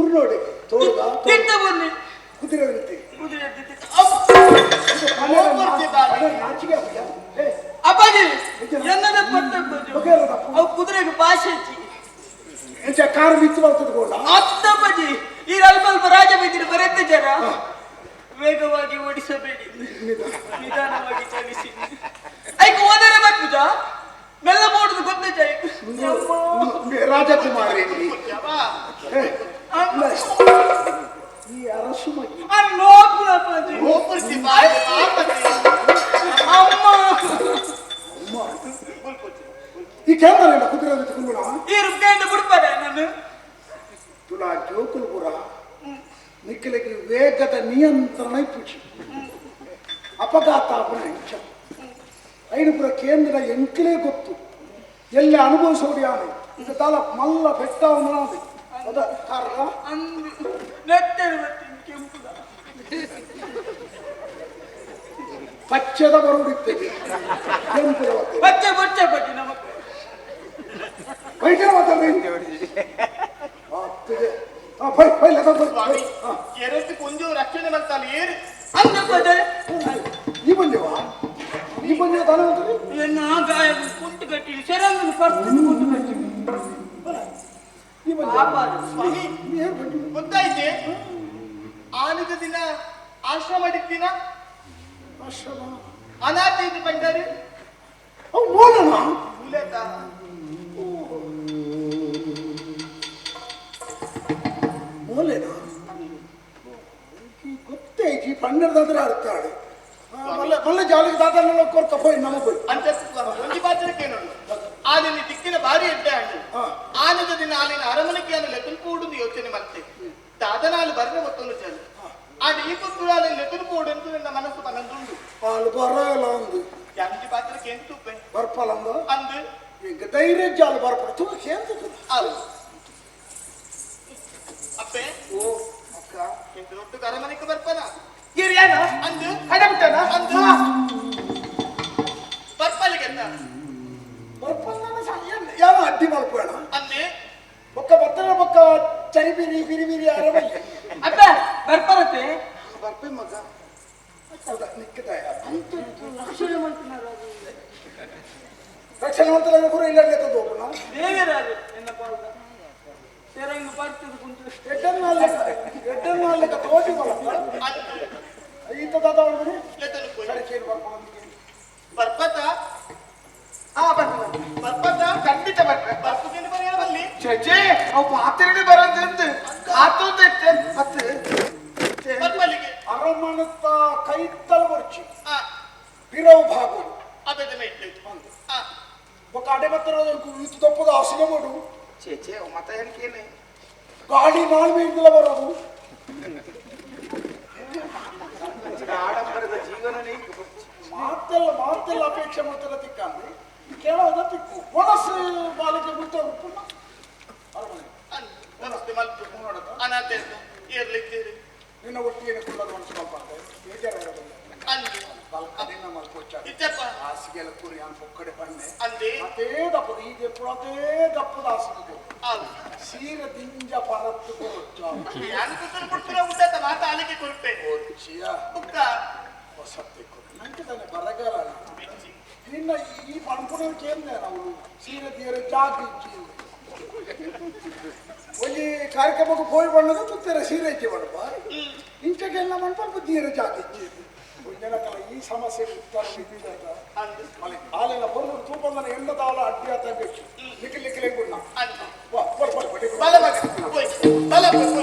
ಬುರ್ನೋಡಿ ತೋಡುಗ ತಿತ್ತ ಬನ್ನಿ ಕುದುರೆ ನಿಂತಿ ಕುದುರೆ ನಾಚಿಕೆ ಆಗುತ್ತಾ? ಏ, ಅಪ್ಪಾಜಿ ಎನ್ನದ ಪಟ್ಟ ಅವು ಕುದುರೆಗೆ ಭಾಷೆ ಇಜ್ಜಿ. ಎಂಚ ಕಾರ್ ಮಿತ್ತು ಬರ್ತದೆ ಗೋಡ ಅತ್ತಪ್ಪಾಜಿ ಈ ಅಲ್ಪ ಅಲ್ಪ ರಾಜ ಬೈದಿರು ಬರೆದ ಜನ ವೇಗವಾಗಿ ಓಡಿಸಬೇಡಿ, ನಿಧಾನವಾಗಿ ಚಲಿಸಿ. ಐಕ್ ಓದರೆ ಬರ್ಪುಜ ಮೆಲ್ಲ ಮಾಡುದು ಗೊತ್ತ ರಾಜಕುಮಾರಿ ಏ, ಈ ಅರಸು ಮಗಿ ನೋಪುನಪ್ಪಾಜಿ ಗೋಪುರ್ತಿ ಬಾಯಿ ಪಾಪತಿ. ಅಮ್ಮ ಅಮ್ಮ ಈ ಕೇಂದ್ರ ಕುದುರೆ ನಿಂತ್ಕೊಂಡು ಈ ರುಬ್ಕೊಂಡು ಬಿಡ್ಪಾರೆ ನಾನು ತುಲಾ ಜೋಕುಲ್ಪುರ ನಿಕ್ಕಲಿಗೆ ವೇಗದ ನಿಯಂತ್ರಣ ಇಪ್ಪುಜಿ ಅಪಘಾತ ಆಪುನ ಅಂಚ ಐನುಪುರ ಕೇಂದ್ರ ಎಂಕಲೇ ಗೊತ್ತು ಎಲ್ಲ ಅನುಭವಿಸೋಡಿ ಆನೆ ಇದು ತಾಲ ಮಲ್ಲ ಬೆಟ್ಟ ಅವನಾದೆ ಅದ ಕಾರಣ ಅಂದು ನೆತ್ತೆರು ಬರ್ತೀನಿ ಕೆಂಪುದ ಪಚ್ಚದ ಬರುಡಿತ್ತೇವೆ ಕೆಂಪುದ ಬರ್ತೇವೆ ಬಚ್ಚೆ ಬಚ್ಚೆ ಬಚ್ಚೆ ನಮಕ್ ಬೈಟರ ಮಾತಾಡ್ರಿ ಆ ಫೈ ಫೈ ಲತ ಫೈ ಸ್ವಾಮಿ ಹಾ ಎರತ್ತು ಕೊಂಜು ರಕ್ಷಣೆ ಮಾಡ್ತಾಳೆ ಏರು ಅಂದು ಬಜೆ ಈ ಬಂದೇವಾ ಈ ಬಂದೇವ ತಾನೇ ಅಂತಾರೆ ಎನ್ನ ಗಾಯ ಕುಂಟು ಕಟ್ಟಿ ಶರಂಗನ ಫಸ್ಟ್ ಕುಂಟು ಕಟ್ಟಿ ಈ ಬಂದೇವ ಪಾಪ ಸ್ವಾಮಿ ನೀ ಏನು ಬಂದಿ ಗೊತ್ತಾಯ್ತೆ ಆನದ ದಿನ ಆಶ್ರಮ ದಿನ ಆಶ್ರಮ ಅನಾಥ ಇದು ಬಂಡಾರಿ ಅವು ಮೋಲನ ಮೂಲತ ಮೋಲೆನ ಗೊತ್ತೇ ಈ ಪಣ್ಣದಾದ್ರೆ ಆಡ್ತಾಳೆ ಮಲ್ಲ ಮಲ್ಲ ಜಾಲಿಗೆ ದಾದನ್ನೆಲ್ಲ ಕೊರ್ಕ ಪೋಯ್ ನಮ ಪೋಯ್ ಅಂತ ಸ್ವಾಮಿ ಒಂಜಿ ಪಾತ್ರಕ್ಕೆ ನೋಡು ಆನಿನ ದಿಕ್ಕಿನ ಭಾರಿ ಎಡ್ಡೆ ಹಣ್ಣು ಹಾ. ಆನದ ದಿನ ಆಲಿನ ಅರಮನೆಗೆ ಅನ್ನು ಲೆತುಲ್ ಯೋಚನೆ ಮಾಡ್ತೆ ದಾದನಾಲು ಬರ್ರೆ ಒತ್ತೊಂದು ಚಲು ಆಂಡ ಈ ಪುತ್ತೂರು ಆಲಿನ ಲೆತುಲ್ ಕೂಡು ಅಂತ ನನ್ನ ಮನಸ್ಸು ಮನಂದುಂಡು ಪಾಲು ಬರಲ್ಲ ಅಂದು ಯಾಂಜಿ ಪಾತ್ರಕ್ಕೆ ಎಂತುಪ್ಪೆ ಬರ್ಪಲ್ಲ ಅಂದ ಅಂದು ಈಗ ಧೈರ್ಯ ಜಾಲು ಬರ್ಪಡ ತುಂಬ ಕೇಂದ್ರ ಅವು ಅಪ್ಪೆ ಓ ಅಕ್ಕ ಎಂತ ದೊಡ್ಡ ಅರಮನೆಗೆ ಬರ್ಪನ ಗಿರಿಯಾನ ಅಂದು ಕಡಬಿಟ್ಟನ ಅಂದು ಬರ್ಪಲಿಗೆತ್ತ ಬರ್ಪಲ್ಲ ಯಾರು ಅಡ್ಡಿ ಮಲ್ಪೇಣ ಅಂದೆ ಬೊಕ್ಕ ಬತ್ತನ ಬೊಕ್ಕ ಚರಿಬಿರಿ ಬಿರಿ ಬಿರಿ ಅರಮನೆ ಅಪ್ಪ ಬರ್ಪರತೆ ಬರ್ಪೆ ಮಗ ಹೌದಾ ನಿಕ್ಕದಾಯ ರಕ್ಷಣೆ ಮಾಡ್ತಿನಾರ ರಕ್ಷಣೆ ಮಂತ್ರಾಲಯ ಕೂಡ ಇಲ್ಲ ಹೋಗೋಣ ದೇವರಾಜ ಎನ್ನ ಪಾಲ್ದ ಶರಂಗ ಬರ್ತದ ಕುಂತು ಎಡ್ಡನ್ನ ಲೆಕ್ಕ ತೋಟಿ ಬರಲ್ಲ ಅಂದು ಈತ ದಾದ ಒಳಗಡೆ ಲೆತನು ಪೋಯ್ ಸರಿ ಚೇರು ಬರ್ಕೊಂಡು ಬರ್ಪತ ಆ ಬರ್ಪೆ ಬರ್ಪತ ಖಂಡಿತ ಬರ್ಪೆ ಬರ್ಪುದಿನ ಬರೆಯ ಬಲ್ಲಿ ಚೇಚೆ ಅವು ಪಾತ್ರೆಡೆ ಬರೋದಂತ ಆತೋದ ಮತ್ತೆ ಬರ್ಪಲಿಗೆ ಅರಮನತ ಕೈತಲ ಬರ್ಚಿ ಆ ಪಿರವು ಭಾಗು ಅಬೆದ ಮೇಟ್ ಆ ఒక ಅಡೆ ಬತ್ತರ ಇತ್ತು ತಪ್ಪದ ಹಾಸಿಗೆ ಮಾಡು ಚೇಚೆ ಅವು ಮತ ಏನಕ್ಕೇನೆ ಗಾಳಿ ನಾಳ್ಮೆ ಇದ್ದಿಲ್ಲ ಬರೋದು ಆಡಂಬರದ ಜೀವನನೇ ಮಾತೆಲ್ಲ ಮಾತೆಲ್ಲ ಅಪೇಕ್ಷೆ ಮಾಡ್ತಾರೆ ತಿಕ್ಕಂದು ಕೇಳೋದ ತಿಕ್ಕು ಒಣಸು ಬಾಲಿಗೆ ಮುಟ್ಟ ಉಪ್ಪುನ ಅರಮನೆ ಅಂದು ನಮಸ್ತೆ ಮಲ್ಪು ಅನಾಥ ಏರ್ಲಿಕ್ಕೇರಿ ನಿನ್ನ ಒಟ್ಟಿಗೆ ಕುಳ್ಳದ ಮನಸ್ಸು ಮಲ್ಪಂತೆ ಬೇಜಾರು ಬರೋದಿಲ್ಲ ಅಂದು ಬಲ್ಕ ನಿನ್ನ ಮಲ್ಪೊಚ್ಚಾಡಿ ಇತ್ತಪ್ಪ ಹಾಸಿಗೆಲ್ಲ ಕೂರಿ ನಾನು ಪೊಕ್ಕಡೆ ಬನ್ನೆ ಅಂದೆ ಅದೇ ದಪ್ಪದ ಈಗ ಎಪ್ಪು ಅದೇ ದಪ್ಪದ ಹಾಸಿಗೆ ಆವು ಸೀರೆ ದಿಂಜ ಪರತ್ತು ಕೊರೊಚ್ಚ ಯಾನು ಕುತ್ತಲು ಕೊಡ್ತೀರ ಉಂಟಾತ ಮಾತ ಆಲಿಕೆ ಕೊಡ್ಪೆ ಕೊರ್ಚಿಯ ಬುಕ್ಕ ಹೊಸತ್ತೆ ನಂಗೆ ತಾನೆ ಬರಗಾಲ ಬಿಚ್ಚಿ ನಿನ್ನ ಈ ಪಣಪುಣ ಕೇಂದ್ರ ನಾವು ಸೀರೆ ತೀರೆ ಜಾಗ ಇಚ್ಚಿ ಒಂಜಿ ಕಾರ್ಯಕ್ರಮಕ್ಕೆ ಪೋಯಿ ಬಣ್ಣದ ತುತ್ತೆರ ಸೀರೆ ಇಚ್ಚಿ ಬಣ್ಣಪ್ಪ ಇಂಚಕ್ಕೆಲ್ಲ ಮಣ್ಪಲ್ಪ ತೀರೆ ಜಾಗ ಇಚ್ಚಿ ಒಂಜನಕಲ ಈ ಸಮಸ್ಯೆ ಉತ್ತರ ಇದ್ದಿದ್ದ ಅಂದು ಆಲೆಲ್ಲ ಬರೋದು ತೂಪಂದನ ಎಣ್ಣ ತಾವಲ ಅಡ್ಡಿ ಆತ ಬೇಕು ಲಿಕ್ಕಿ ಲಿಕ್ಕಿ ಗುಣ್ಣ ಅಂದು ವಾ ಬರ್ ಬರ್ ಬರ್ ಬಲ ಮಗ ಹೋಯ್ ಬಲ ಹೋಯ್